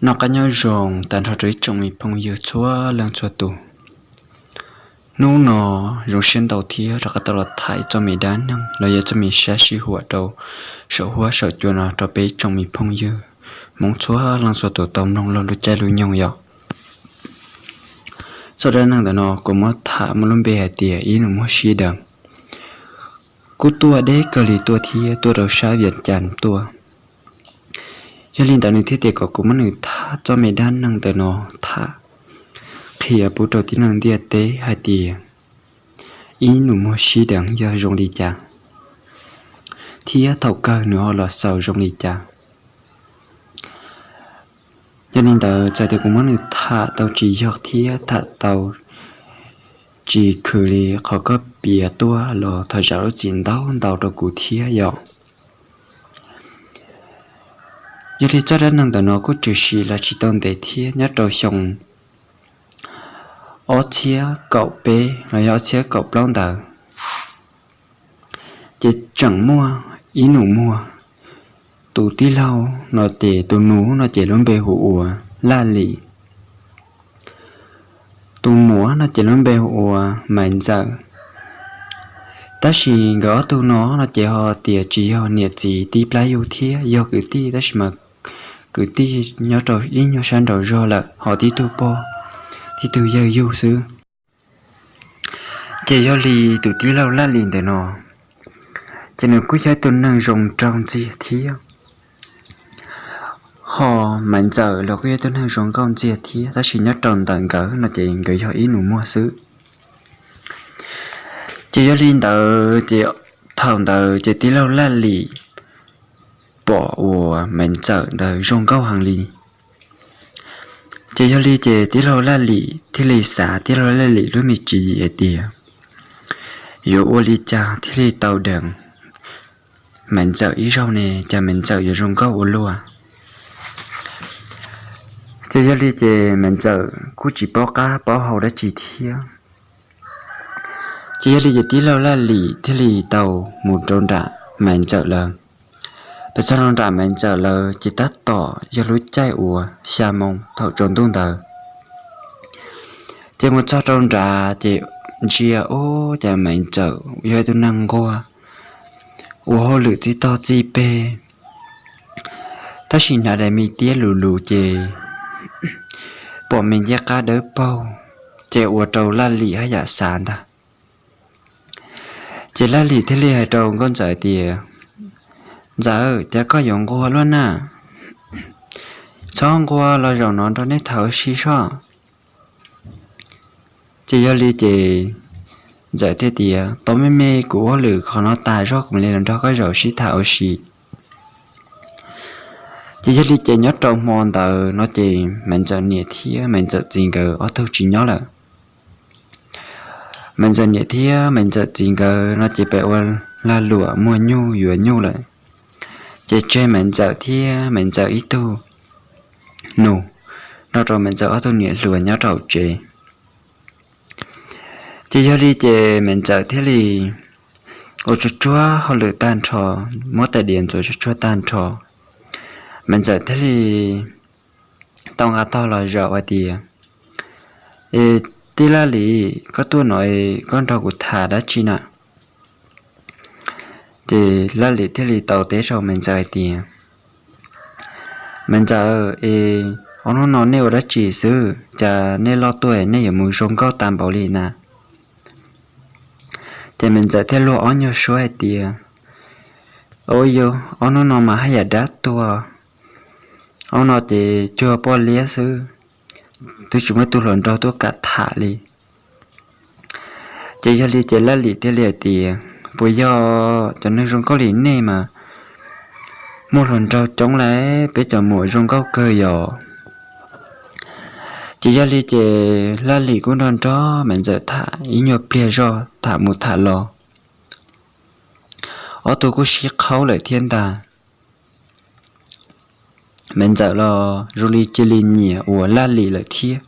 Noj qab nyob zoo tag nrho rau ib tsoom me phooj ywg txhua leej txhua tus. Hnub no zoo siab ntau thiab rov qab tau los tham ib txoj me dab neeg los yog txoj me sab sij huam rau saum huab saum cua no rau peb ib tsoom me phooj ywg Hmoob txhua leej txhua tus tau mloog lub caij lub nyoog yom. Txoj dab neeg ntawm no kuv muab tham muaj lub npe hais tias ib nus muag sib deev. Kuj tuaj deb kawg li tuaj thiab tuaj rau sab Vias Cas tuaj. Yog li ntawd nws thiaj tias kom kuv muab nws tham txoj me dab neeg ntawm no tham qhia pub rau tib neeg ntiaj teb hais tias ib nus muag sib deev yog zoo li cas, thiab thaum kawg nws ho los xaus zoo li cas. Yog li ntawd txawm tias kuv muab nws tham tau tsis yog thiab tham tau tsis khwv li qhov koj piav tuaj los thov zam lub txim ntau ntau rau kuv thiab yom. Yog li txoj dab neeg ntawm no kuj tshwm sim los tsis tau ntev thiab nyob rau xyoo ob txhiab kaum peb los yog ob txhiab kaum plaub ntawd, ces tseem muaj ib nus muag. Tus tij laug no ces tus nus no ces lub npe hu ua Laj Lim, tus muam no ces lub npe hu ua Maiv Ntxawm. Tab sis nkawd ob tug no no ces ho tias tsis yog niam txiv tib plab yug thiab, yog kwv tij tab sis mas kwv tij nyob rau ib nyuag sab nraum zog lawm ho tib tug pog tib tug yawg yug xwb. Ces yog li tus tij laug Laj Lim ntawm no ces nws kuj yog ib tug neeg zoo nraug ntxiag thiab, ho Maiv Ntxawm los kuj yog ib tug neeg zoo nkauj ntxiag thiab, tab sis nyob rau ntawm nkawd no ces nkawd yog ib nus muag xwb. Ces yog li ntawd ces thaum ntawd ces tij laug Laj Lim pom uas Maiv Ntxawm ntawd zoo nkauj heev li. Ces yog li ces tij laug Laj Lim thiaj li xav tij laug Laj Lim lub me tswv yim hais tias yuav ua li cas thiaj li tau deev Maiv Ntxawm ib zaug ne, cas Maiv Ntxawm yuav zoo nkauj ua luaj. Ces yog li ces Maiv Ntxawm kuj tsis paub qab paub hau dab tsi thiab. Ces yog li ces tij laug Laj Lim thiaj li tau mus rau nram Maiv Ntxawm lawv. Pes txog rau nram Maiv Ntxawm lawv ces tab tom yog lub caij uas xya moo thaum tsaus ntuj ntawd. Ces mus txog rau nrad ces ntsia ub, cas Maiv Ntxawm yog ib tug neeg nquag ua hauj lwm txij tog txij peg, tab sis hnav daim me tiab lus lus ces pom me ncej qab dawb paug, ces ua rau Laj Lim haj yam xav ntag. Ces Laj Lim thiaj li hais rau Nkauj Ntxawm tias, Ntxawm, cas koj yuav nquag luaj na? Txhob nquag, los zaum no nrog nej tham ua si soj. Ces yog li ces Ntxawm thiaj tias, Tos me me kuv ua hauj lwm qhov no tas zog kuv mam li los nrog koj zaum sib tham ua si. Ces yog li ces nyob rau hmo ntawd no ces Maiv Ntxawm niam thiab Maiv Ntxawm txiv nkawd ob tug tsis nyob lawm. Maiv Ntxawm niam thiab Maiv Ntxawm txiv nkawd no ces pem ua lag luam muag nyuj yuav nyuj lawm, ces tseg Maiv Ntxawm thiab Maiv Ntxawm ib tug nus nrog rau Maiv Ntxawm ob tug niam hluas nyob rau hauv tsev. Ces yog li ces Maiv Ntxawm thiaj li ua tsuag tsuag hauj lwm tag nrho, muab tais diav ntxuav tsuag tsuag tag nrho, Maiv Ntxawm thiaj li tau nqa tog los zaum hais tias, Es tij Laj Lim, koj tuaj no koj nrog kuv tham dab tsi na? Ces Laj Lim thiaj li tau teb rau Maiv Ntxawm hais tias, Maiv Ntxawm, es ob hnub no nej ua dab tsi xwb, cas nej loj tuaj nej yuav mus zoo nkauj tag npaum li na? Ces Maiv Ntxawm thiaj luag ob nyuag suab hais tias, Ua yog ob hnub no mas haj yam dab tuag, ob no ces cuag poj liab xwb, twb tsis muaj tus hluas nraug tuaj kam tham li. Ces yog li ces Laj Lim thiaj li hais tias, Puas yog cov neeg zoo nkauj li nej mas muaj hluas nraug coob lawm, peb cov muam zoo nkauj kawg yog? Ces yog li ces Laj Lim kuj nrog nrog Maiv Ntxawm tham ib nyuag pliag zog, tham mus tham los, ob tug kuj sib qhaub lawm thiab ntag. Maiv Ntxawm los zoo li cia li nyiam uas Laj Lim lawm thiab,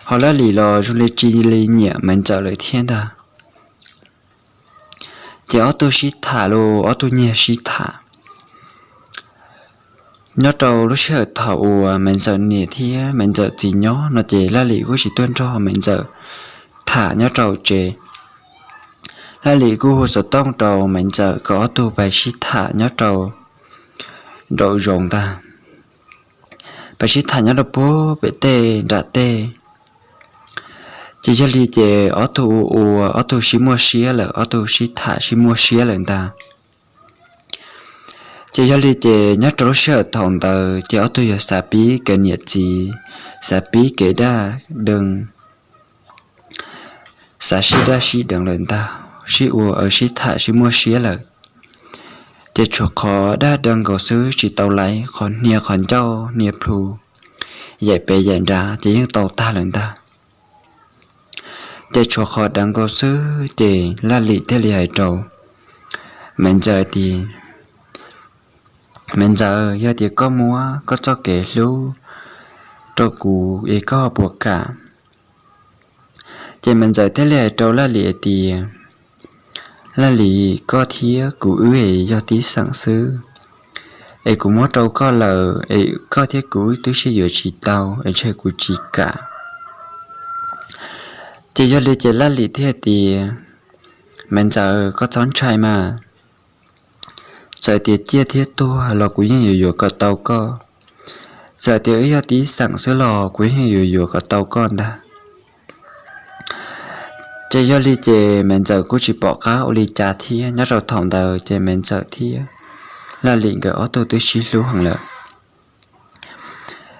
ho Laj Lim los zoo li cia li nyiam Maiv Ntxawm lawm thiab ntag. Ces ob tug sib tham los ob tug nyiag sib tham. Nyob rau lub sij hawm thaum uas Maiv Ntxawm niam thiab Maiv Ntxawm txiv nyob no ces Laj Lim kuj tsis tuaj nrog Maiv Ntxawm tham nyob rau tsev. Laj Lim kuj hu xov tooj rau Maiv Ntxawm kom ob tug pais sib tham nyob rau nraum zoov ntag, pais sib tham nyob rau puag pem tej nram tej. Ces yog li ces ob tug ua ua ob tug sib muaj siab lawm, ob tug sib tham sib muaj siab lawm ntag. Ces yog li ces nyob rau lub sij hawm thaum ntawd ces ob tug yog xav pib kev niam txiv, xav pib kev daj deev, xav sib daj sib deev lawm ntag, sib ua sib tham sib muaj siab lawm. Ces tshuav qhov daj deev nkaus xwb tsis tau laiv, qhov hnia qhov ncauj hnia plhu, yaim pem yaim nrad ces yeej tau tag lawm ntag. Ces tshuav qhov deev nkaus xwb ces Laj Lim thiaj li hais rau Maiv Ntxawm tias, Maiv Ntxawm, yog tias koj muab koj txoj kev hlub rau kuv es koj puas kam? Ces Maiv Ntxawm thiaj li hais rau Laj Lim hais tias, Laj Lim, koj thiab kuv wb es yog tib xeem xwb, es kuv muab rau koj lawm es koj thiab kuv wb twb sib yuav tsis tau es ntshe kuv tsis kam. Ces yog li ces Laj Lim thiaj tias, Maiv Ntxawm, koj txhob ntshai mas, txawm tias ciaj thiab tuag los kuv yeej yuav yuav kom tau koj. Txawm tias wb yog tib xeem xwb los kuv yeej yuav yuav kom tau koj ntag. Ces yog li ces Maiv Ntxawm kuj tsis pom qab ua li cas thiab. Nyob rau thaum ntawd ces Maiv Ntxawm thiab Laj Lim nkawd ob tug twb sib hlub heev lawm.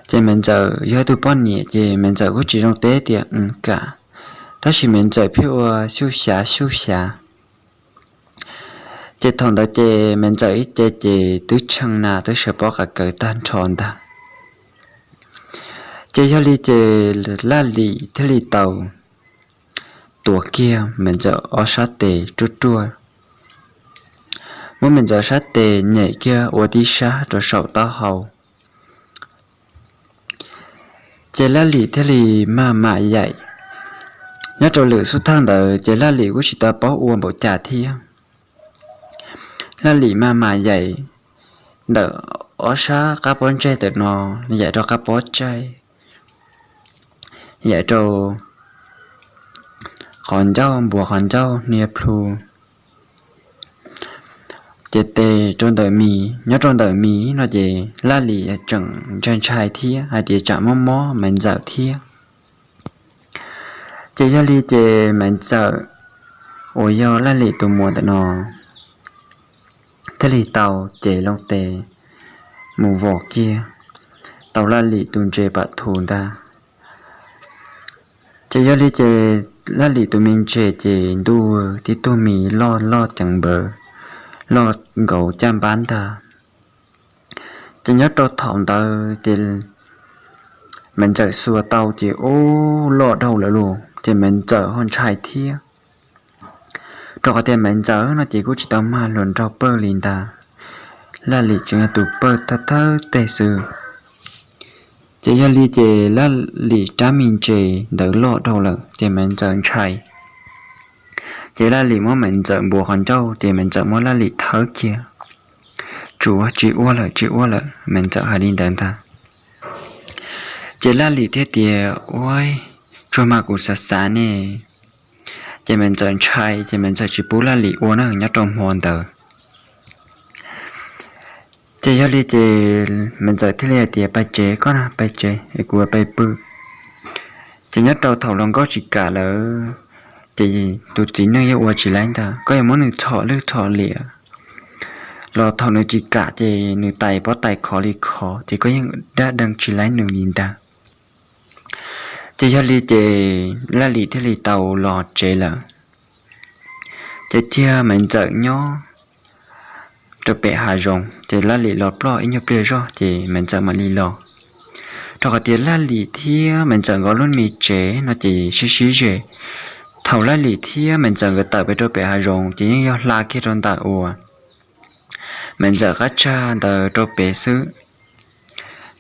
Ces Maiv Ntxawm yog ib tug poj niam ces Maiv Ntxawm kuj tsis zoo teb tias, Ua kam. Tab sis Maiv Ntxawm pheej ua xyuj xyav xyuj xyav. Ces thaum ntawd ces Maiv Ntxawm ib ce ces twb tshee nas twb sawv pob qav kaws tag nrho ntag. Ces yog li ces Laj Lim thiaj li tau tuav kiag Maiv Ntxawm ob sab tes ruaj ruaj, muab Maiv Ntxawm sab tes nyem kiag ua tib sab rau saum taub hau. Ces Laj Lim thiaj li maj mam yaim. Nyob rau lwm xub thawj ntawd ces Laj Lim kuj tsis tau paub ua npaum cas thiab. Laj Lim maj mam yaim ntawm ob sab qab pob ntseg ntawm no, yaim rau qab pob tsaig, yaim rau qhov ncauj npuas qhov ncauj hnia plhu, ces tes rau ntawm mis. Nyob rau ntawm mis no ces Laj Lim tseem ntshai ntshai thiab hais tias tsam mob mob Maiv Ntxawm thiab. Ces yog li ces Maiv Ntxawm uas yog Laj Lim tus muam ntawm no thiaj li tau cev loo tes mus vom kiag tau Laj Lim tus ntses pam thu ntag. Ces yog li ces Laj Lim tus me ntses ces ntuj, tib tug mis loj loj ceev npawv, loj nkaus caj npab ntag. Ces nyob rau thaum ntawd ces Maiv Ntxawm xuas tau ces ub, loj dhau lawm lauj, ces Maiv Ntxawm ho ntshai thiab. Rau qhov tias Maiv Ntxawm no ces kuj tsis tau mag hluas nraug pawg li ntag, Laj Lim tseem yog tus pawg thawj thawj teg xwb. Ces yog li ces Laj Lim rab me ntses ntawd loj dhau lawm ces Maiv Ntxawm ntshai. Ces Laj Lim muab Maiv Ntxawm npuav qhov ncauj ces Maiv Ntxawm muab Laj Lim thawb kiag. Tsuav, tsis ua lawm, tsis ua lawm, Maiv Ntxawm hais li ntawd ntag. Ces Laj Lim thiaj tias, Ua, tsuag mas kuv xav xav ne. Ces Maiv Ntxawm ntshai ces Maiv Ntxawm tsis pub Laj Lim ua na nyob rau hmo ntawd. Ces yog li ces Maiv Ntxawm thiaj li hais tias, Pais tsev koj na, pais tsev es kuv pais pw. Ces nyob rau thaum hluas nkauj tsis kam lawm, ces tus txiv neej yeej ua tsis laib ntag, koj yuav muab nws txhom lwj txhom liam los thaum nws tsis kam ces nws tais pob tais khov li khov ces koj yeej dab dee tsis laib nws li ntag. Ces yog li ces Laj Lim thiaj li tau los tsev lawm. Ces cia Maiv Ntxawm nyob rau pem hav zoov, ces Laj Lim los ploj ib nyuag pliag zog ces Maiv Ntxawm mam li los. Rau qhov tias Laj Lim thiab Maiv Ntxawm nkawd lub me tsev no ces sib sib ze. Thaum Laj Lim thiab Maiv Ntxawm nkawd tawm pem rau pem hav zoov ces yeej yog hla kiag rau ntawm uas Maiv Ntxawm qab tsag ntawd rau pem xwb.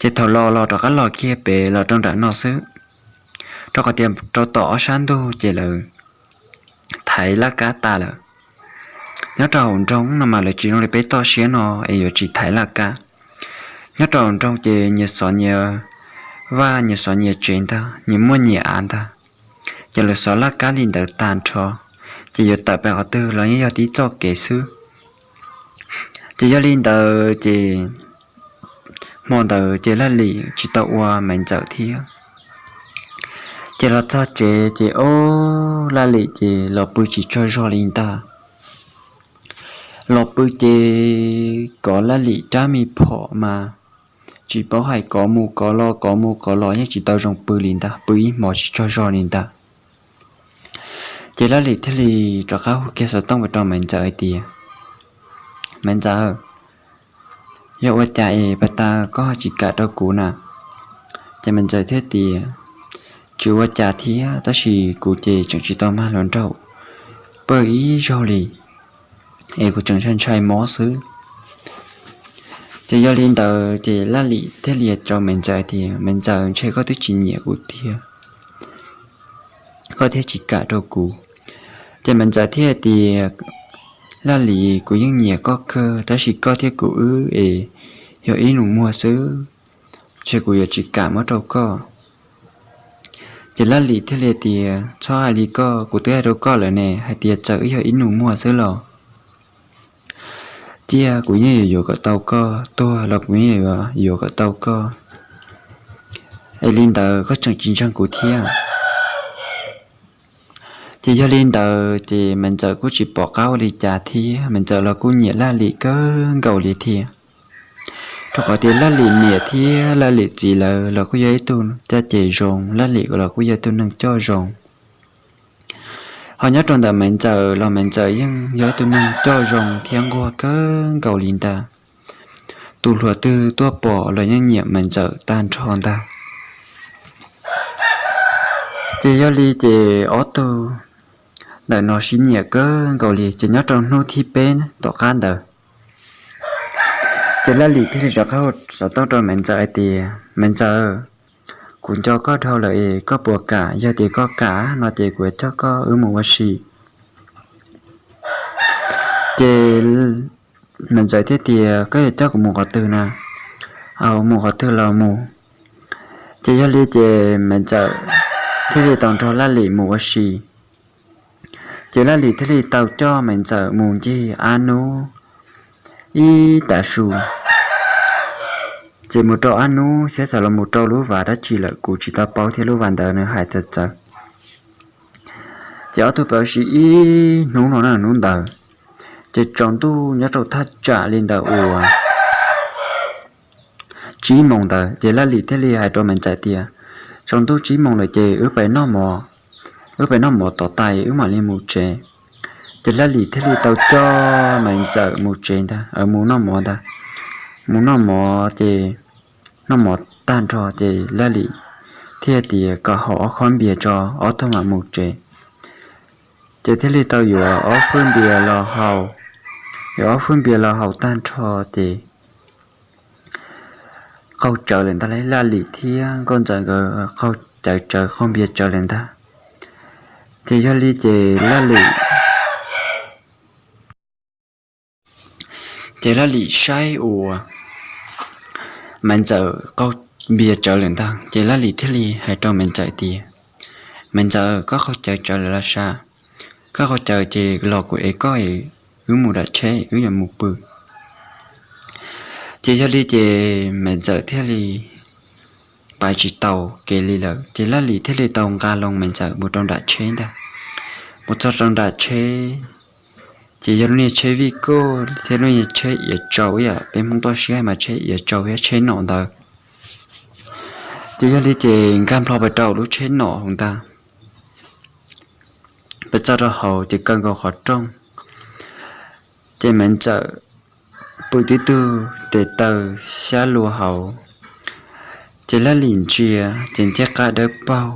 Ces thaum los los rov qab los kiag pem los rau nram no xwb, rau qhov tias rau tom ob sab ntug ces lawv thaiv laj kab tas lawm. Nyob rau hauv nroog no mas lawv tsis zoo li peb toj siab no es yuav tsis thaiv laj kab. Nyob rau nroog ces nyias xov nyias vaj, nyias xov nyias tsev ntag, nyias muaj nyias av ntag. Ces lawv xov laj kab li ntawd tag nrho, ces yuav tawm pem qhov twg los yeej yog tib txoj kev xwb. Ces yog li ntawd ces hmo ntawd ces Laj Lim tsis tau ua Maiv Ntxawm thiab. Ces los txog tsev ces ob Laj Lim ces los pw tsis tsaug zog li ntag. Los pw ces kov Laj Lim rab me phom mas tsis paub hais kov mus kov los kov mus kov los yeej tsis tau zoo pw li ntag, pw ib hmos tsis tsaug zog li ntag. Ces Laj Lim thiaj li rov qab hu kiag xov tooj mus rau Maiv Ntxawm hais tias, Maiv Ntxawm, yog ua cas es pas tas koj ho tsis kam rau kuv na? Ces Maiv Ntxawm thiaj tias, Tsis ua cas thiab, tab sis kuv ces tseem tsis tau mag hluas nraug pawg ib zaug li, es kuv tseem ntshai ntshai mob xwb. Ces yog li ntawd ces Laj Lim thiaj li rau Maiv Ntxawm tias, Maiv Ntxawm, ntshe koj twb tsis nyiam kuv tiag, koj thiaj tsis kam rau kuv. Ces Maiv Ntxawm thiaj tias, Laj Lim, kuv yeej nyiam koj kawg, tab sis koj thiab kuv wb es yog ib nus muag xwb, ntshe kuv yuav tsis kam muab rau koj. Ces Laj Lim thiaj li tias, Txhob hais li koj, kuv twb hais rau koj lawm ne, hais tias txawm wb yog ib nus muag xwb los cia kuv yeej yuav yuav kom tau koj, tuag los kuv yeej yuav yuav kom tau koj. Es li ntawd koj tseem tsis ntseeg kuv thiab. Ces yog li ntawd ces Maiv Ntxawm kuj tsis pom qab ua li cas thiab, Maiv Ntxawm los kuj nyiam Laj Lim kawg nkaus li thiab. Rau qhov tias Laj Lim niam thiab Laj Lim txiv lawv los kuj yog ib tug caj ces zoo, Laj Lim los kuj yog ib tug neeg coj zoo. Ho nyob rau ntawm Maiv Ntxawm los Maiv Ntxawm yeej yog ib tug neeg coj zoo thiab nquag kawg nkaus li ntag. Tus hluas twg tuaj pom los yeej nyiam Maiv Ntxawm tag nrho ntag. Ces yog li ces ob tug ntawm no sib nyiam kawg nkaus li, ces nyob rau hnub thib peb tom qab ntawd, ces Laj Lim thiaj li rov qab hu xov tooj rau Maiv Ntxawm hais tias, Maiv Ntxawm, kuv nco koj dhau lawm es koj puas kam? Yog tias koj kam no ces kuv coj koj wb mus ua si. Ces Maiv Ntxawm thiaj tias, Koj yuav coj kuv mus qhov twg na? Au, mus qhov twg los mus. Ces yog li ces Maiv Ntxawm thiaj li tau nrog Laj Lim mus ua si. Ces Laj Lim thiaj li tau coj Maiv Ntxawm mus ncig Ab Nub ib tav su. Ces mus rau Ab Nub thiab txawm los mus rau lub vas dab tsi lawm kuv tsis tau paub thiab, lub vas ntawd nws hais txawv txawv. Ces ob tug pw ua si ib hnub no na, hnub ntawd ces tsaus ntuj nyob rau thaj tsam li ntawm uas tsib moos ntawd ces Laj Lim thiaj li hais rau Maiv Ntxawm tias, Tsaus ntuj tsib moos lawm ces wb pais noj mov, wb pais noj mov tom tas wb mam li mus tsev. Ces Laj Lim thiaj li tau coj Maiv Ntxawm mus tsev ntag, mus noj mov ntag. Mus noj mov ces noj mov tag nrho ces Laj Lim thiaj tias kom haus ob khob npias tso ob tug mam mus tsev. Ces thiaj li tau yuav ob fwj npias los haus. Yuav ob fwj npias los haus tag nrho ces qaug tsawv lawm ntag, Laj Lim thiab Nkauj Ntxawm nkawd qaug cawv tsawv, qaug npias tsawv lawm ntag. Ces yog li ces Laj Lim ces Laj Lim saib uas Maiv Ntxawm qaug npias tsawv lawm ntag, ces Laj Lim thiaj li hais rau Maiv Ntxawm tias, Maiv Ntxawm, koj qaug cawv tsawv lawm los sav? Koj qaug cawv ces los kuv ev koj, wb mus nram tsheb, wb yuav mus pw. Ces yog li ces Maiv Ntxawm thiaj li pais tsis tau kev li lawm, ces Laj Lim thiaj li tau nqa loo Maiv Ntxawm mus rau nram tsheb ntag. Mus txog rau nram tsheb ces yog lub niag tsheb vij kuj thiab lub niag tsheb iav tsau ib yam peb Hmoob toj siab mas tsheb iav tsau thiab tsheb nom ntawd. Ces yog li ces nkag nplho pais rau lub tsheb nom hauv ntag. Pais txog rau hauv ces kaw nkaus qhov rooj, ces Maiv Ntxawm pw tib tug tes taw xyab lua hauv. Ces Laj Lim ntsia ces ncej qab dawb paug,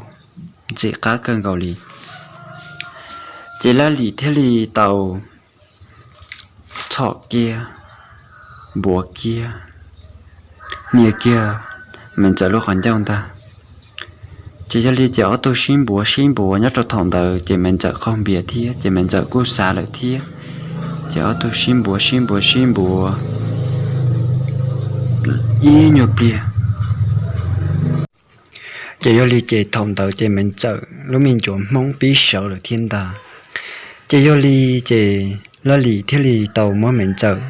ntxim qab kawg nkaus li. Ces Laj Lim thiaj li tau txhom kiag, npuav kiag, hnia kiag Maiv Ntxawm lub qhov ncauj ntag. Ces yog li ces ob tug sib npuav sib npuav nyob rau thaum ntawd ces Maiv Ntxawm qaug npias thiab ces Maiv Ntxawm kuj xav lawm thiab. Ces ob tug sib npuav sib npuav sib npuav ib nyuag pliag. Ces yog li ces thaum ntawd ces Maiv Ntxawm lub me ncuav Hmoob pib sawv lawm thiab ntag. Ces yog li ces Laj Lim thiaj li tau muab Maiv Ntxawm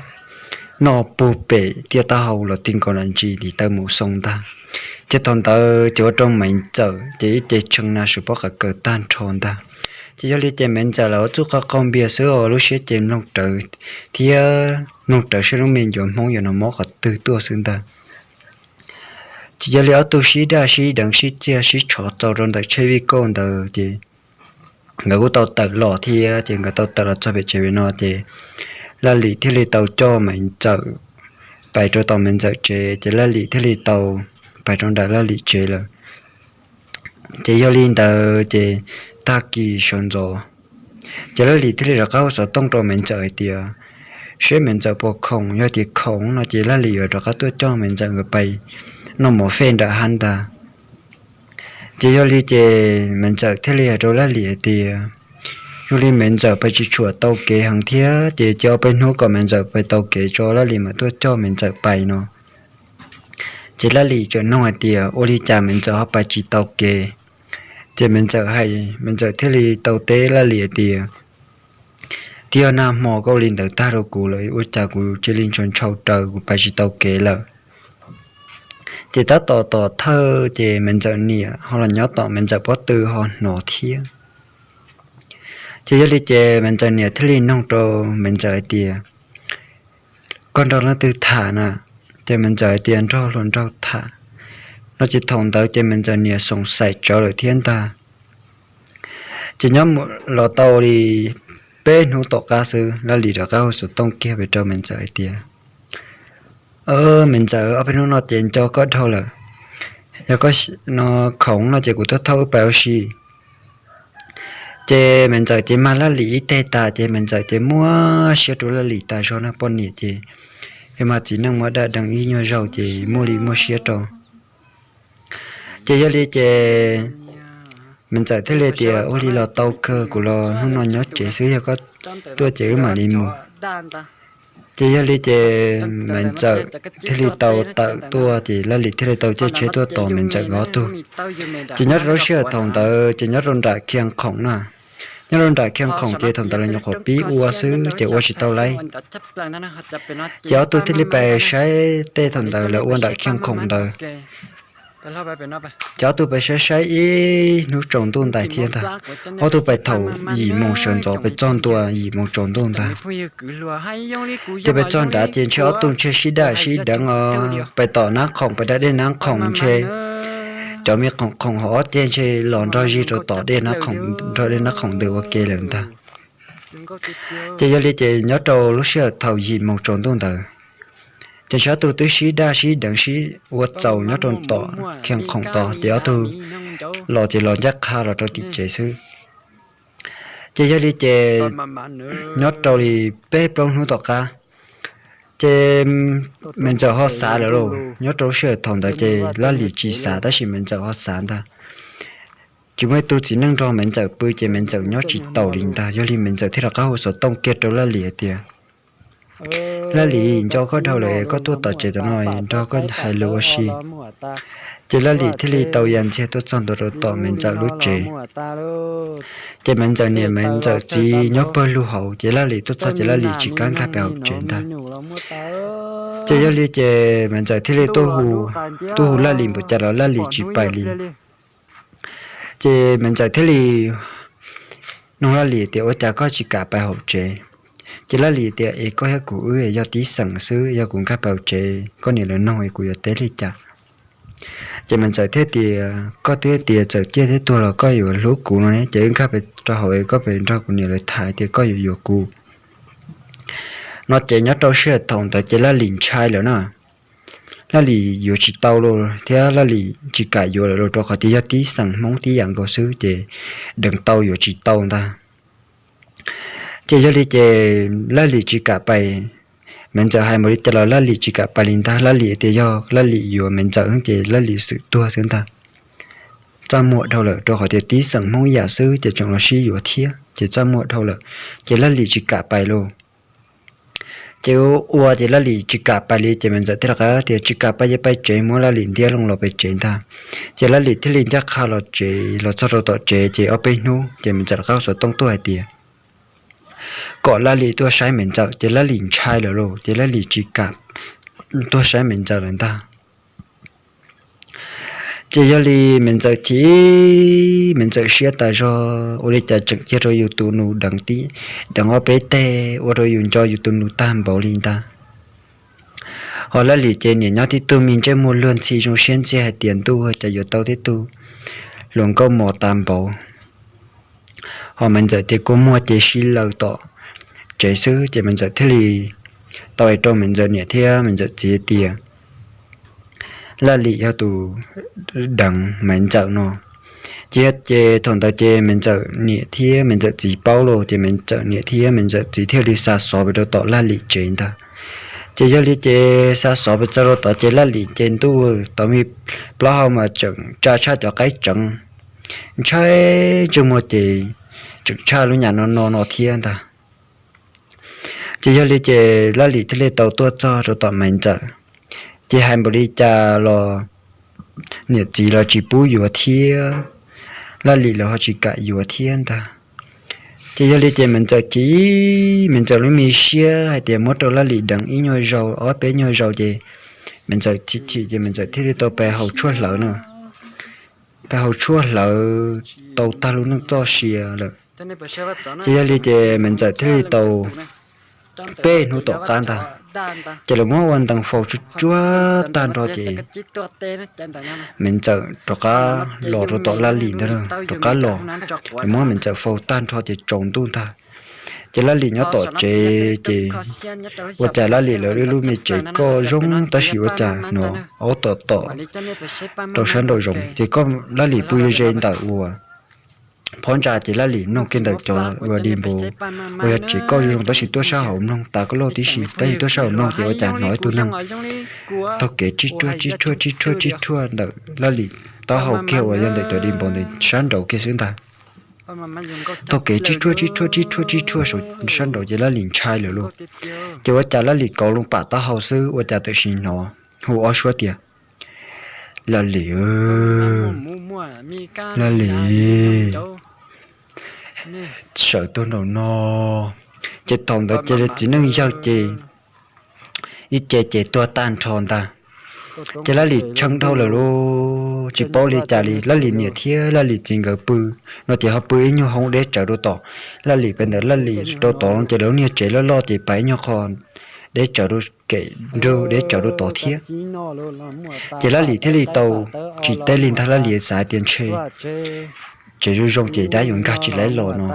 noj puag pem tiaj taub hau los ti nkaus nram ntsis tiv taw mus xoo ntag. Ces thaum ntawd ces ua rau Maiv Ntxawm ces ib ce tshee na sawv pob qa kaws tag nrho ntag. Ces yog li ces Maiv Ntxawm lawv ua txuj qhov qaug npias xwb os, lub siab ces mloog rawv thiab mloog rawv saib lub me ncuav Hmoob yuav nov mob qhov twg tuaj xwb ntag. Ces yog li ob tug sib daj sib deev sib txiag sib tshov txaus rau ntawm tsheb vij kauj ntawd ces nkawd kuj tau tawm los thiab. Ces nkawd tau tawm los txog pem tsev pem no ces Laj Lim thiaj li tau coj Maiv Ntxawm pais rau tom Maiv Ntxawm tsev, ces Laj Lim thiaj li tau pais rau nram Laj Lim tsev lawm. Ces yog li ntawd ces tag kis sawv ntxov ces Laj Lim thiaj li rov qab hu xov tooj rau Maiv Ntxawm hais tias seb Maiv Ntxawm puas khoom, yog tias khoom no ces Laj Lim yuav rov qab tuaj coj Maiv Ntxawm nkawd pais noj mov fej nram hav ntag. Ces yog li ces Maiv Ntxawm thiaj li hais rau Laj Lim hais tias yog li Maiv Ntxawm pais tsis tshua tau kev heev thiab, ces cia ob peb hnub kom Maiv Ntxawm pais tau kev tso Laj Lim mam tuaj coj Maiv Ntxawm pais no. Ces Laj Lim txawm nug hais tias ua li cas Maiv Ntxawm ho pais tsis tau kev. Ces Maiv Ntxawm hais, Maiv Ntxawm thiaj li tau teb Laj Lim hais tias twb yog nag hmo koj ua li ntawd tag rau kuv lawm ua cas kuv cia li ntshaus ntshaus raws kuv pais tsis tau kev lawm. Ces tab tom tom thawj ces Maiv Ntxawm niam ho los nyob tom Maiv Ntxawm pob tw ho hnov thiab. Ces yog li ces Maiv Ntxawm niam thiaj li nug rau Maiv Ntxawm hais tias koj nrog leej twg tham na? Ces Maiv Ntxawm hais tias nrog hluas nraug tham no. Ces thaum ntawd ces Maiv Ntxawm niam xoom xaim tsawv lawm thiab ntag. Ces nyob los tau li peb hnub tom qab xwb Laj Lim rov qab hu xov tooj kiag pes rau Maiv Ntxawm hais tias Maiv Ntxawm, ob peb hnub no ces nco koj dhau lawm, yog koj khoom no ces kuv tuaj thauj wb pais ua si. Ces Maiv Ntxawm ces mag Laj Lim ib teg tas ces Maiv Ntxawm ces muaj siab rau Laj Lim tas zog na, poj niam ces yog mag txiv neej muab daj dee ib nyuag zaug ces muaj li muaj siab rau. Ces yog li ces Maiv Ntxawm thiaj li tias ua li los tau kawg, kuv los hnub no nyob tsev xwb, yog koj tuaj ces wb mam li mus. Ces yog li ces Maiv Ntxawm thiaj li tau tawm tuaj ces Laj Lim thiaj li tau caij tsheb tuaj tos Maiv Ntxawm nkawd ob tug. Ces nyob rau lub sij hawm thaum ntawd ces nyob rau nram Khiaj Khoom na, nyob rau nram Khiaj Khoom ces thaum ntawd lawv nyuam qhuav pib ua xwb ces ua tsis tau laib. Ces ob tug thiaj li pais saib tej thaum ntawd lawv ua nram Khiaj Khoom ntawd. Ces ob tug pais saib saib ib hnub tsaus ntuj ntais thiab ntag. Ob tug pais thaum yim moos sawv ntxov pais txog ntua yim moos tsaus ntuj ntag. Ces pais txog nrad ces ntshe ob tug ntshe sib daj sib deev os, pais tom Nab Khoom pais da dej Nab Khoom ntshe cov me khoom khoom hauv ob ceg ntshe los nrog zig rau tom dej Nab Khoom, nrog dej Nab Khoom ntws ua ke lawm ntag. Ces yog li ces nyob rau lub sij hawm thaum yim moos tsaus ntuj ntawd ces ntshe ob tug twb sib daj sib deev sib ua txaus nyob rau tom Khiaj Khoom tod ces ob tug los ces los ncaj qha los rau tim tsev xwb. Ces yog li ces nyob rau li peb plaub hnub tom qab ces Maiv Ntxawm ho xav lawm lauj. Nyob rau lub sij hawm thaum ntawd ces Laj Lim tsis xav tab sis Maiv Ntxawm ho xav ntag. Tsis muaj ib tug txiv neej nrog Maiv Ntxawm pw ces Maiv Ntxawm nyob tsis taus li ntag. Yog li Maiv Ntxawm thiaj rov qab hu xov tooj kiag rau Laj Lim hais tias Laj Lim, nco koj dhau lawm es koj tuaj tom tsev tom no nrog koj hais lus ua si. Ces Laj Lim thiaj li tau ya ntxiag tuaj txog ntua rau tom Maiv Ntxawm lub tsev. Ces Maiv Ntxawm niam Maiv Ntxawm txiv nyob pawg lug hauv ces Laj Lim tuaj txog ces Laj Lim tsis kam nkag pais hauv tsev ntag. Ces yog li ces Maiv Ntxawm thiaj li tuaj hu Laj Lim npaum cas los Laj Lim tsis pais li. Ces Maiv Ntxawm thiaj li nug Laj Lim tias ua cas koj tsis kam pais hauv tsev? Ces Laj Lim tias es koj thiab kuv wb yog tib xeem xwb, yog kuv nkag pais hauv tsev koj niam lawv nug es kuv yuav teb li cas? Ces Maiv Ntxawm thiaj tias koj twb tias txawm ciaj thiab tuag los koj yuav hlub kuv no ne, ces wb nkag pais rau hauv es koj pais nrog kuv niam lawv tham tias koj yuav yuav kuv no. Ces nyob rau sij hawm thaum ntawd ces Laj Lim ntshai lawm na. Laj Lim yuav tsis tau los thiab Laj Lim tsis kam yuav lawm los rau qhov tias yog tib xeem Hmoob tib yam nkaus xwb ces deev tau yuav tsis tau ntag. Ces yog li ces Laj Lim tsis kam pais. Maiv Ntxawm hais npaum li cas los Laj Lim tsis kam pais li ntag. Laj Lim tias yog Laj Lim yuav Maiv Ntxawm ces Laj Lim xwm tuag xwb ntag. Txaj muag dhau lawm rau qhov tias tib xeem Hmoob yam xwb ces tseem los sib yuav thiab ces txaj muag dhau lawm. Ces Laj Lim tsis kam pais lauj. Ces ua ces Laj Lim tsis kam pais li ces Maiv Ntxawm thiaj rov qab tias tsis kam pais ces pais tsev, muab Laj Lim ntiab loo los pem tsev ntag. Ces Laj Lim thiaj li ncaj qha los tsev, los txog rau tom tsev ces ob peb hnub ces Maiv Ntxawm rov qab hu xov tooj tuaj hais tias kom Laj Lim tuaj saib Maiv Ntxawm, ces Laj Lim ntshai lawm lauj, ces Laj Lim tsis kam tuaj saib Maiv Ntxawm lawm ntag. Ces yog li Maiv Ntxawm chim, Maiv Ntxawm siab tas zog, ua li cas tseem cia rau yus tus nus deev tib, deev ob peb teg, ua rau yus nco yus tus nus tag npaum li ntag. Ho Laj Lim ces niam nyob tib tug me ntsej muag luag ntxhi zoo siab ntxiag hais tias ntuj, cas yuav tau tib tug hluas nkauj mos tas npaum. Ho Maiv Ntxawm ces kua muag ces sib laws tom tsev xwb, ces Maiv Ntxawm thiaj li tau hais rau Maiv Ntxawm niam thiab Maiv Ntxawm txiv tias Laj Lim yog tus deev Maiv Ntxawm no. Ces, ces thaum ntawd ces Maiv Ntxawm niam thiab Maiv Ntxawm txiv paub los ces Maiv Ntxawm niam thiab Maiv Ntxawm txiv thiaj li xa xov pes rau tom Laj Lim tsev ntag. Ces yog li ces xa xov pes txog rau tod ces Laj Lim ces ntuj, tau me plaub hau mas tseem tsa tshaj cov qaib tseev, ntshai ntsej muag ces tseem tshaj lub nyam no no no thiab ntag. Ces yog li ces Laj Lim thiaj li tau tuaj txog rau tom Maiv Ntxawm, ces hais npaum li cas los niam txiv los tsis pub yuav thiab, Laj Lim los ho tsis kam yuav thiab ntag. Ces yog li ces Maiv Ntxawm chim, Maiv Ntxawm lub me siab hais tias muab rau Laj Lim deev ib nyuag zaus ob peb nyuag zaus ces Maiv Ntxawm chim chim ces Maiv Ntxawm thiaj li tau pes haus tshuaj hlawv no, pes haus tshuaj hlawv tau tag lub neej txoj sia lawm. Ces yog li ces Maiv Ntxawm thiaj li tau peb hnub tom qab ntag, ces lawv muab ua ntees faus tsuj tsuag tag nrho ces Maiv Ntxawm rov qab los rau tom Laj Lim ntag, rov qab los, lawv muab Maiv Ntxawm faus tag nrho ces tsaus ntuj ntag. Ces Laj Lim nyob tom tsev ces ua cas Laj Lim lawv lub me tsev koj zoo tab sis ua cas hnov aub tom tom rau sab nraum zoov, ces koj Laj Lim pw ze ze ntawm uas phab ntsa ces Laj Lim mloog kiag ntawm cov uas di npauv uas yog tsev koj zoo zoo tab sis tuaj sab hauv mloog tas koj lauj tib si, tab sis tuaj sab hauv mloog ces ua cas hnov ib tug neeg taug kev tsib rhuaj tsib rhuaj tsib rhuaj tsib rhuaj ntawm Laj Lim taub hau kiag uas yog ntawm cov di npauv ntawd sab nraud kiag xwb ntag. Taug kev tsib rhuaj tsib rhuaj tsib rhuaj tsib rhuaj sab nraud ces Laj Lim ntshai lawm lauj. Ces ua cas Laj Lim kauv loo pam taub hau xwb ua cas tam sim hnov hu ob suab tias Laj Lim, Laj Lim, sawv tuag nraum no. Ces thaum ntawd ces txiv neej yawg ces ib ce ces tuag tag nrho ntag. Ces Laj Lim tshee dhau lawm lauj, tsis paub li cas li. Laj Lim niam thiab Laj Lim txiv nkawd pw no ces ho pw ib nyuag hoob deb tsawv rau tom Laj Lim pem ntawd, Laj Lim rau tod ces lawv lub niag tsev loj loj ces pab ib nyuag qho deb tsawv rau kem nrug deb tsawv rau tod thiab. Ces Laj Lim thiaj li tau tsis teb li ntag, Laj Lim xav hais tias ntshe tsev zoo zoo ces dab yuav nkag tsis laib los no.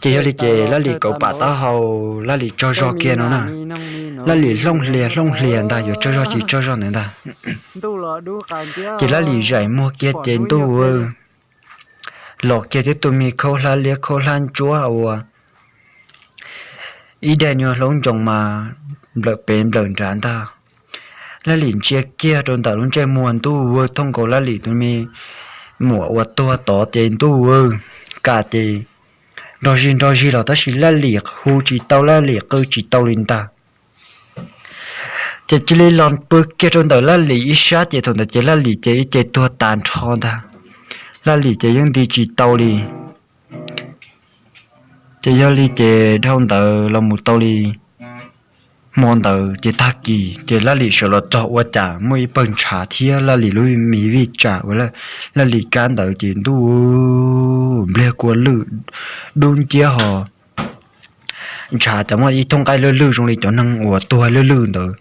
Ces yog li ces Laj Lim kauv pam taub hau, Laj Lim tsaug zog kiag no na. Laj Lim hlooj hlias hlooj hlias ntag, yuav tsaug zog tsis tsaug zog ntawd ntag. Ces Laj Lim zaim muag kiag ces ntuj, los kiag tib tug me khaub hlab liab khaub hlab ntsuab ua ib daim nyuag hlaub ncoos mas nplawm pem nplawm nrad ntag. Laj Lim ntsia kiag rau ntawm lub ntsej muag ntuj, thooj nkaus Laj Lim tus me muam uas tuag tod ces ntuj, kam ces nrog zig nrog zig los tab sis Laj Lim hu tsis tau, Laj Lim qw tsis tau li ntag. Ces cia li los pw kiag rau ntawm Laj Lim ib sab ces thaum ntawd ces Laj Lim ces ib ce tuag tas nrho ntag. Laj Lim ces yeej nti tsis tau li. Ces yog li ces dhau ntawd los mus tau li hmo ntawd ces tag kis ces Laj Lim sawv los txog ua cas muaj ib pawg ntshav thiab Laj Lim lub me vij tsam uas Laj Lim kab ntawd ces ntuj, npliag kua lwj dub nciab ho ntshav cas muaj ib thooj nqaij lwj lwj zoo li cov neeg uas tuag lwj lwj ntawd,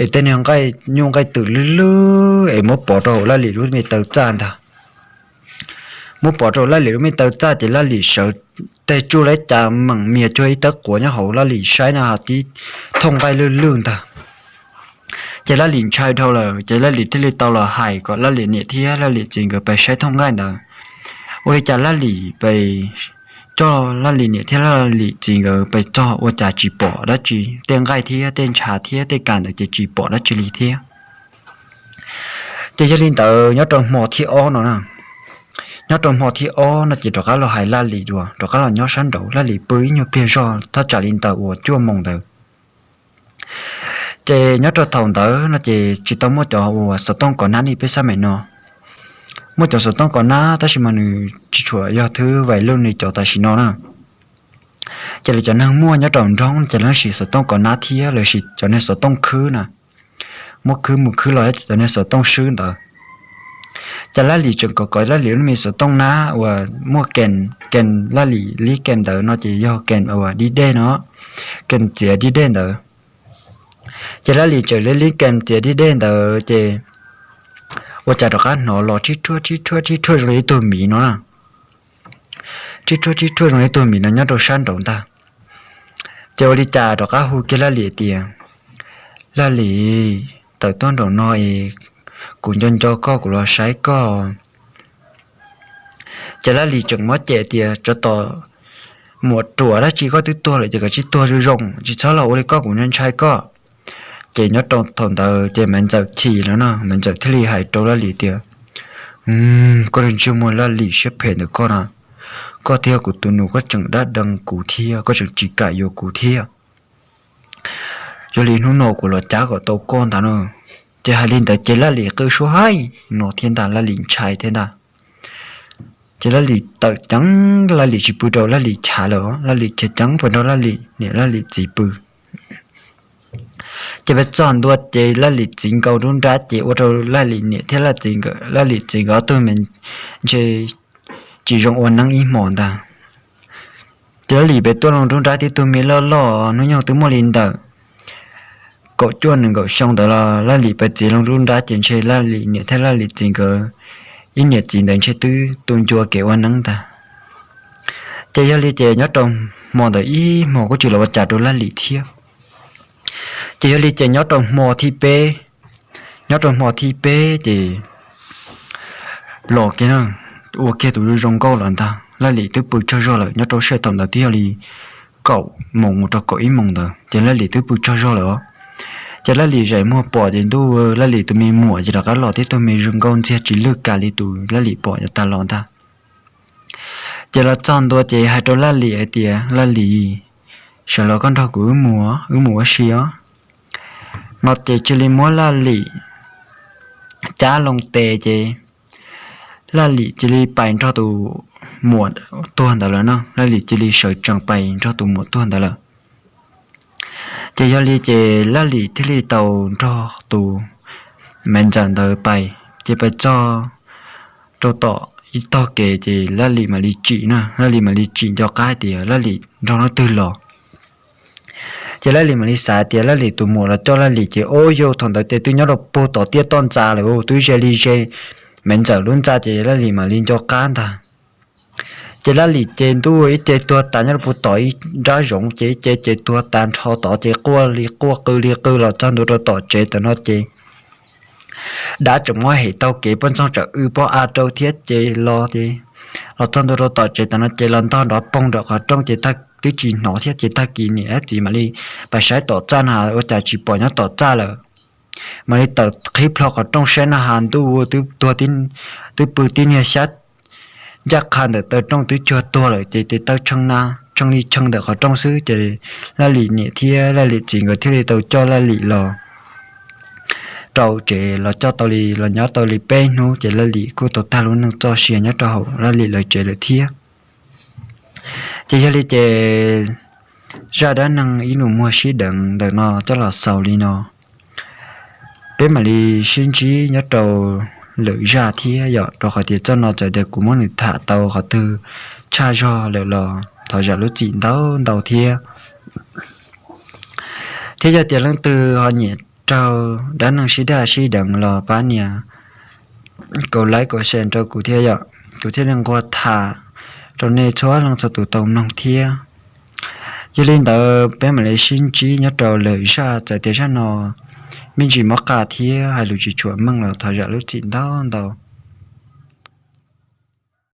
es tej niag nqaij nyuj nqaij twm lwj lwj es muab pov rau hauv Laj Lim lub me taw txaj ntag. Muab pov rau Laj Lim lub me taw txaj ces Laj Lim sawv teg tsuj laib cas meem mias cuag ib tawb quav nyob hauv Laj Lim saib no ha tib thooj nqaij lwj lwj ntag. Ces Laj Lim ntshai dhau lawm ces Laj Lim thiaj li tau los hais kom Laj Lim niam thiab Laj Lim txiv nkawd pes saib thooj nqaij ntawd. Ua li cas Laj Lim pes coj Laj Lim niam thiab Laj Lim txiv nkawd pes txog ua cas tsis pom dab tsi, tej nqaij thiab tej ntshav thiab tej kas ntawd ces tsis pom dab tsi li thiab. Ces yog li ntawd nyob rau hmo thib ob no na, nyob rau hmo thib ob no ces rov qab los hais Laj Lim dua, rov qab los nyob sab nraud, Laj Lim pw ib nyuag pliag zog thaj tsam li ntawm uas cuaj moos ntawd. Ces nyob rau thaum ntawd no ces tsis tau muaj cov uas xov tooj kov nab li peb xab meem no. Muaj cov xov tooj kov nab tab sis mas nws tsis tshua yog thwb vais loj li cov tam sim no na. Ces lawv cov neeg muaj nyob rau nroog ces lawv siv xov tooj kov nab thiab lawv siv cov niag xov tooj khwb na. Muab khwb mus khwb los cov niag xov tooj swb ntawd. Ces Laj Lim tseem kov kov Laj Lim lub me xov tooj nab uas muaj ke, ke Laj Lim li ke ntawd no ces yog ke uas dib dej no, ke txiav dib dej ntawd. Ces Laj Lim tseem li li ke txiav dib dej ntawd ces ua cas rov qab hnov los rhib rhuaj rhib rhuaj rhib rhuaj zoo li ib tug miv no na. Rhib rhuaj rhib rhuaj zoo li ib tug miv no nyob rau sab nraud ntag. Ces ua li cas rov qab hu kiag Laj Lim tias, Laj Lim, tawm tuaj nraum no es kuv nco nco koj kuv los saib koj. Ces Laj Lim tseem muab cem tias, Tsov tom muam ruam dab tsi, koj twb tuag lawm ces koj tsis tuag zoo zoo, tsis txhob los ua li koj, kuv ntshai ntshai koj. Ces nyob rau thaum ntawd ces Maiv Ntxawm chim lawm no, Maiv Ntxawm thiaj li hais rau Laj Lim tias, Koj niag ntsej muag Laj Lim siab phem ntawm koj na, koj thiab kuv tus nus koj tseem dab dees kuv thiab koj tseem tsis kam yuav kuv thiab. Yog li hnub no kuv los cab kom tau koj ntag no. Ces hais li ntawd ces Laj Lim qw suab haib no thiab ntag, Laj Lim ntshai thiab ntag. Ces Laj Lim tawm ceev, Laj Lim tsis pw rau Laj Lim chav lawm, Laj Lim khiav ceev pw nrog Laj Lim niam Laj Lim txiv pw. Ces peb txog ntua ces Laj Lim txiv nkaus nruab nrab ces ua rau Laj Lim niam thiab Laj Lim txiv nkawd ob tug me ntshe tsis zoo ua neeb ib hmos ntag. Ces Laj Lim pes tuaj loo nruab nrab tib tug me loj loj, hnub nyoog twb muaj li ntawm kaum cuaj nees nkaum xyoo ntawd los Laj Lim pes txiv loo nruab nrab ces ntshe Laj Lim niam thiab Laj Lim txiv nkawd ib niam txiv ntawd ntshe twb tu ncua kev ua neeb ntag. Ces yog li ces nyob rau hmo ntawd ib hmos kuj tsis los ua cas rau Laj Lim thiab. Ces yog li ces nyob rau hmo thib peb, nyob rau hmo thib peb ces los kiag na, ua kiag tus zoo nkauj los ntag. Laj Lim twb pw tsaug zog lawm, nyob rau sij thaum ntawd twb yog li kaum moos mus rau kaum ib moos ntawd ces Laj Lim twb pw tsaug zog lawm. Ces Laj Lim zaim muag pom ces ntuj, Laj Lim tus me muam ces rov qab los tib tug me zoo nkauj ntxiag tsis lwj kiag li tus Laj Lim pom yav tag los ntag. Ces los txog ntua ces hais rau Laj Lim hais tias, Laj Lim, sawv los koj nrog kuv wb mus, wb mus ua si os. No ces cia li muab Laj Lim cab loo tes ces Laj Lim cia li pais nrog tus muam tuag ntawd lawm no, Laj Lim cia li sawv tsees pais nrog tus muam tuag ntawd lawm. Ces yog li ces Laj Lim thiaj li tau nrog tus Maiv Ntxawm ntawd pais, ces pais txog rau tom ib tog kev ces Laj Lim mam li tsim na, Laj Lim mam li tsim nco qab tias Laj Lim nrog leej twg los. Ces Laj Lim mam li xav tias Laj Lim tus muam los coj Laj Lim ces ua yau thaum ntawd ces twb nyob rau puag tom tiaj toj ntxa lawm, twb ze li ze Maiv Ntxawm lub ntxa ces Laj Lim mam li nco qab ntag. Ces Laj Lim ces ntuj ib ce tuag tas nyob rau puag tom ib nrab zoov ces ib ce ces tuag tas nrho tod ces quaj li quaj qw li qw los txog ntua rau tom tsev tam no ces dab tseem muab hem taug kev, poj ntxoog tseem w pob av rau thiab ces los ces los txog ntua rau tom tsev tam no ces los ntog nrov poog nram qhov rooj ces twb tsis hnov thiab ces tag kis niam thiab txiv mam li pais saib tom txaj na ua cas tsis pom nyob tom txaj lawm. Mam li tawm qhib plho qhov rooj saib na has ntuj, twb pw tib niag xyab ncaj qha ntawm taw rooj twb cuag tuag lawm ces tes taw tshee li tshee ntawm qhov rooj xwb ces Laj Lim niam thiab Laj Lim txiv nkawd thiaj li tau coj Laj Lim los rau tsev los coj tau li los nyob tau li peb hnub ces Laj Lim kuj tau tag lub neej txoj sia nyob rau hauv Laj Lim lawv tsev lawm thiab. Ces yog li ces zaj dab neeg ib nus muag sib deev ntawm no coj los xaus li no. Peb mam li sib ntsib nyob rau lwm zaj thiab yom, rau qhov tias txoj no txawm tias kuv muab nws tham tau qhov twg tshaj zog lawm los thov zam lub txim ntau ntau thiab. Thiab yog tias leej twg ho nyiam raug dab neeg sib daj sib deev los pab nias kaum like kaum share rau kuv thiab yom, kuv thiaj li nquag tham rau nej txhua leej txhua tus tau mloog thiab. Yog li ntawd peb mam li sib ntsib nyob rau lwm zaj, txawm tias zaj no me ntsis mob qa thiab hais lus tsis tshua meej los thov zam lub txim ntau ntau.